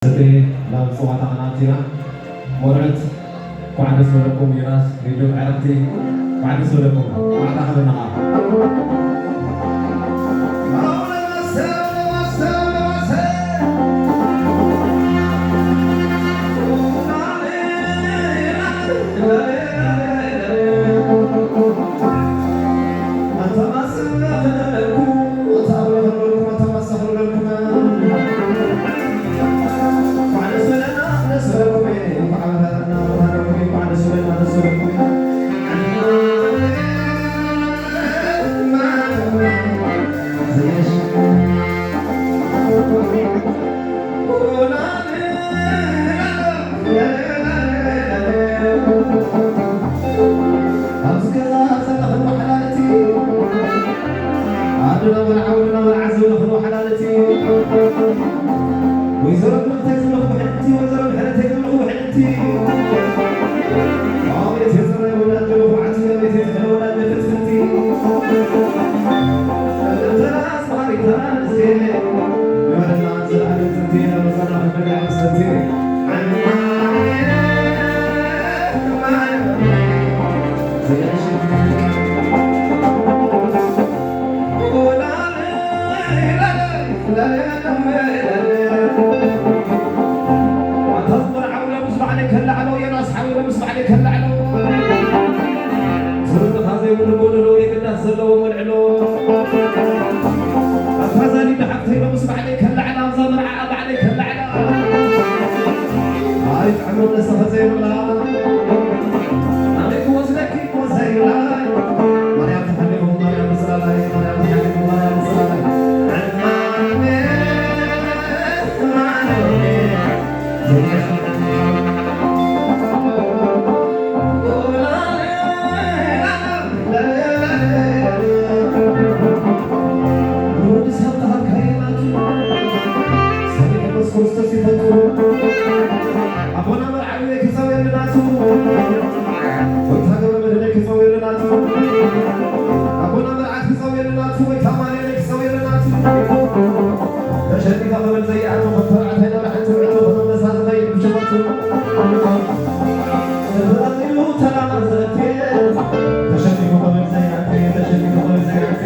ሰተ ናብ ጸዋታ ኸናቲና መርዕት ኳዕ ደስ በለኩም። ዮናስ ሪድዮ ዕረፍቲ ኳዕ ደስ በለኩም። ኳዕታ ኸበናኻ ኣብዚ ገዛ ዘለኽን ወሓላልቲ፣ ኣደና መርዓ ወደና መርዓ ዘለኽን ወሓላልቲ፣ ወይዘሮ ምሕረተይ ዘለኹ ውሕልቲ፣ ወይዘሮ ምሕረተይ ዘለኹ ውሕልቲ፣ ኣቤት የፅረይ ወዳጆ ንኹዓቲ፣ ኣቤት የፅረይ ወዳጆ ፍትፍቲ፣ እተና ኣስማሪታ ንስቴ፣ ንበረና ዘላለም ጥንቲ፣ ንበረና መመሪያ መሰቲ፣ ኣታ ዛሊዳ ሓፍተይ ሎምስ ባዕለይ ከላዕላ ኣብዛ መርዓ ባዕለይ ከላዕላ። ኣይ ጥዕምነት ሰኸ ዘይብላ ኣበይ ክወስደኪ እኮ ዘይብላ። ማርያም ተሓሊኹም ማርያም ብፅላላይ ማርያም ተሓሊኹም ማርያም ብፅላላይ። ወዲ ሰብ ተሃካየ ናቱ ሰሚዕ የሱስ ክርስቶስ ይፈቱ። ኣቦና መርዓዊ ክፀውየሉ ናቱ፣ ወይታ ገብረ መድህነ ክፀውየሉ ናቱ፣ ኣቦና መርዓት ክፀውየሉ ናቱ፣ ወይታ ማርያም ክፀውየሉ ናቱ። ተሸኒፈ ክብል ዘይኣቱ፣ ከም ተባዕታይ ናብ ላዕሊ ትውዕሉ፣ ከም ኣንበሳ ዝኸይድ ብሽመቱ። ተፈጢሩ ተላማ ዘእቴ፣ ተሸኒፉ ክብል ዘይኣቴ፣ ተሸኒፉ ክብል ዘይኣቴ።